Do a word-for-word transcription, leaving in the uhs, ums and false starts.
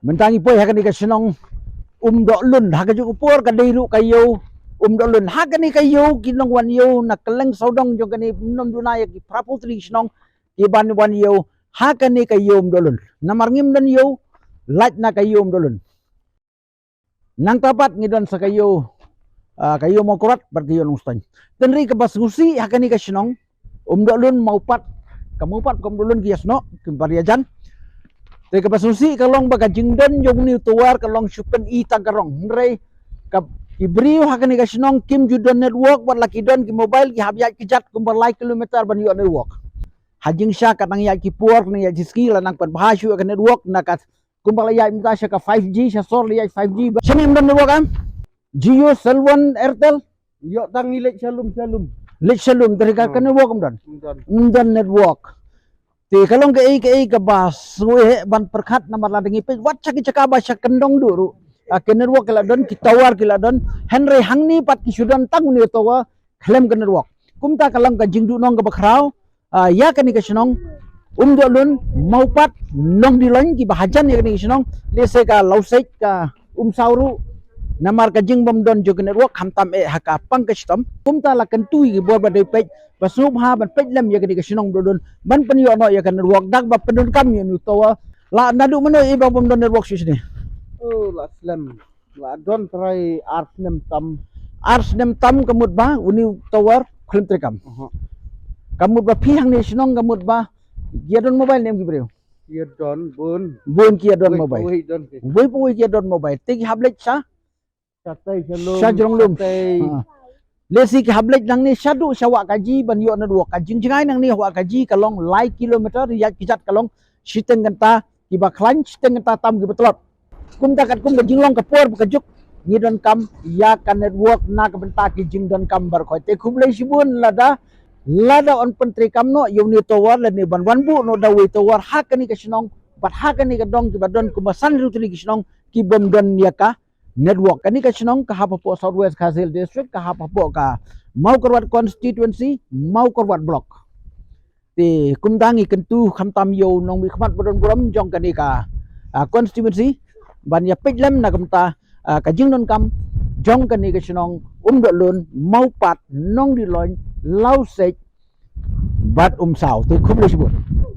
Mynta ngi poi ha kane ka shnong Umdohlun, ha kajuh ka por ka dei ruh ka ïew Umdohlun. Ha kane ka ïew ki nongwan ïew na kylleng sawdong jong kane, ym duna ïa ki phraphutri shnong, ki ban wan ïew ha kane ka ïew Umdohlun. Namar ngim don ïew lait na ka ïew Umdohlun. Nangta pat ngi don sa ka ïew, ah, ka ïew Mawkyrwat bad ka ïew Nongstoiñ. Hynrei kaba sngewsih ha kane ka shnong Umdohlun, Mawpat, ka Mawpat ka Umdohlun ki ïasnoh, ki bar ïajan. Te kaba sngewsih ka long ba ka jingdon jong une u tower ka long shu pyni tang ka rong. Hynrei ka, ki briew ha kane ka shnong kim ju don network, wat la ki don ki mobile ki hap ïaid kjat kumba lai kilometer ban ïoh network. Ha jingshisha ka nang ïaid ki por, nang ïaid ki sngi la nang pynbha shuh ka network, na ka kumba la ïaid mynta sha ka five G, sha sor la ïaid five G. Shane ym don network em? Jio, Cell One, Airtel? Ïoh tang ngi leit sha lum sha lum. Leit sha lum, te ka, ka network ym don. Ym don. Ym don network. Te ka long kaei kaei kaba sngewsih ban pyrkhat, namar lada ngi peit wat sha ki jaka ba sha kyndong duh ruh, ah, ka network ka la don, ki tower ki la don. Hynrei hangne pat ki shu don tang une u tower khlem ka network. Kumta ka long ka jingduhnong kaba khraw, ah, ïa kane ka shnong Umdohlun, Mawpat, Nongdieloiñ, kiba hajan ïa kane ka shnong, lehse ka Lawsej, ka Umsaw ruh, namar ka jingbym don jong ka network, khamtam eh ha ka pang ka shitom. Kumta la kyntu ïa ki bor ba dei peit, ba sngewbha ban peit lem ïa kane ka shnong Umdohlun ban pynïoh noh ïa ka network, da kaba pyndonkam ïa une u tower. La naduh mynno i ba bym don network shuh shane? Oh, la slem. La don trai ar snem tam. Ar snem tam ka mut ba une u tower khlem treikam. Aha. Ka mut ba phi hangne shnong ka mut ba ki ïa don mobile ne em ki briew? Ki ïa don bun. Bun ki ïa don mobile. Uwei pa uwei don ki. Uwei pa uwei ki ïa don mobile. Te ki hap leit sha? Shatei sha lum. Sha jrong lum. Shatei. Ha. Lehse ki hap leit nangne shaduh sha Wahkaji ban ïoh network. Ka jingjngai nangne Wahkaji ka long lai kilometer, ïaid kjat ka long shiteng kynta kiba khlaiñ, shiteng kynta tam kiba tlot. Kumta katkum ka jinglong ka por ba ka juk, ngi donkam ïa ka network na ka bynta ki jingdonkam baroh khoit. Te khublei shibun lada, lada yn pyntreikam noh ïa une u tower lane ban wan buh noh da uwei u tower ha kane ka shnong bad ha kane ka dong kiba don kumba san hynriew tylli ki shnong ki bym don ïa ka network. Kane ka shnong ka hap hapoh South West Khasi Hills District, ka hap hapoh ka Mawkyrwat constituency, Mawkyrwat block. Te kumta ngi kyntu khamtam ïa u nongmihkhmat ba don burom jong kane ka, ah, constituency ban ïa peit lem na ka bynta, ah, ka jingdonkam jong kane ka shnong Umdohlun, Mawpat, Nongdieloiñ, Lawsej bad Umsaw. Te khublei shibun.